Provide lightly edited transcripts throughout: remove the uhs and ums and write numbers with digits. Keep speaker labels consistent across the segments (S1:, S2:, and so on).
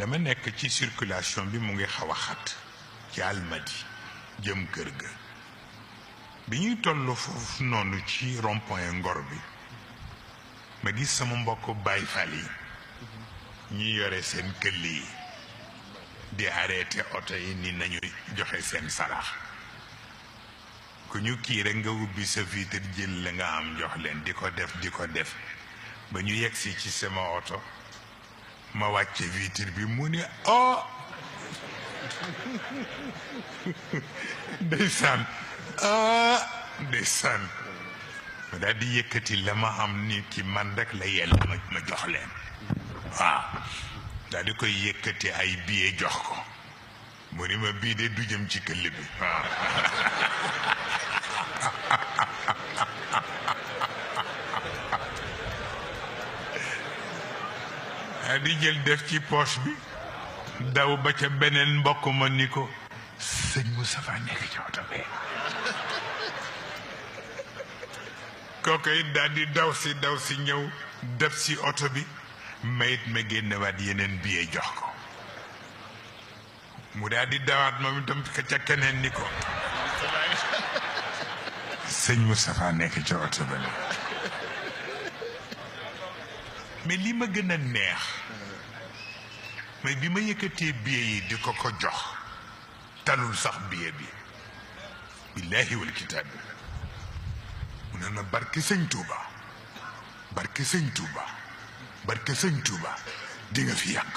S1: dama nekk ci circulation bi mu ngi xaw a xat ci Almadi jëm kër ga bi ñuy toll foofu noonu ci rond-point Ngor bi ma gis sama mbokk Baay Faal yi ñi yore seen këll yi di arrêté oto yi ni nañu joxe seen sarax ku ñu kii rek nga ubbi sa vitre jël la nga am jox leen di ko def ba ñu yegsi ci sama oto ma wàcce vitre bi mu ne oh ndeysaan ndeysaan ma daal di yëkkati la ma am ni ki man rek la yell ma jox leen waaw daal di koy yëkkati ay billet jox ko mu ni ma bii de du jëm ci këll bi waaw di jël def ci poche bi daw ba ca beneen mbokk ma ni ko sëñ Moustapha nekk ci oto bi kooku it daal di daw si ñëw def si oto bi mayit ma génnewaat yeneen billet jox ko mu daal di dawaat moom itam ca keneen ni ko sëñ Moustapha nekk ci oto bi mais li ma gën a neex mais bi ma yëkkatee billet yi di ko jox talul sax billet bi billaahi wal kitaab bi mu ne na barke sëñ Touba barke sëñ Touba barke sëñ Touba di nga fi yàgg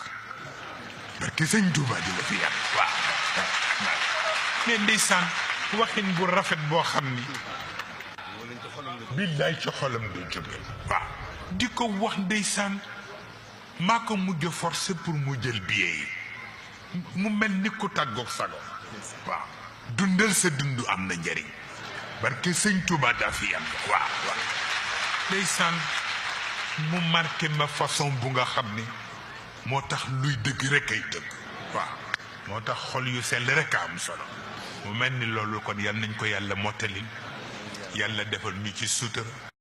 S1: barke sëñ Touba di nga fi yàgg waaw mais ndeysaan waxin bu rafet boo xam ni billaay ci xolam du jóge waaw di ko wax ndeysaan maa ko mujj forcé pour mu jël billet yi mu mel ni ku tàggoog sago waaw dundal sa dund am na njëriñ barke sëñ Touba daa fi am waaw ndeysaan mu marqué ma façon bu nga xam ni moo tax luy dëgg rek ay dëgg waaw moo tax xol yu sell rek a am solo mu mel ni loolu kon yal nañ ko yàlla mottalil yàlla defal ñu ci sutura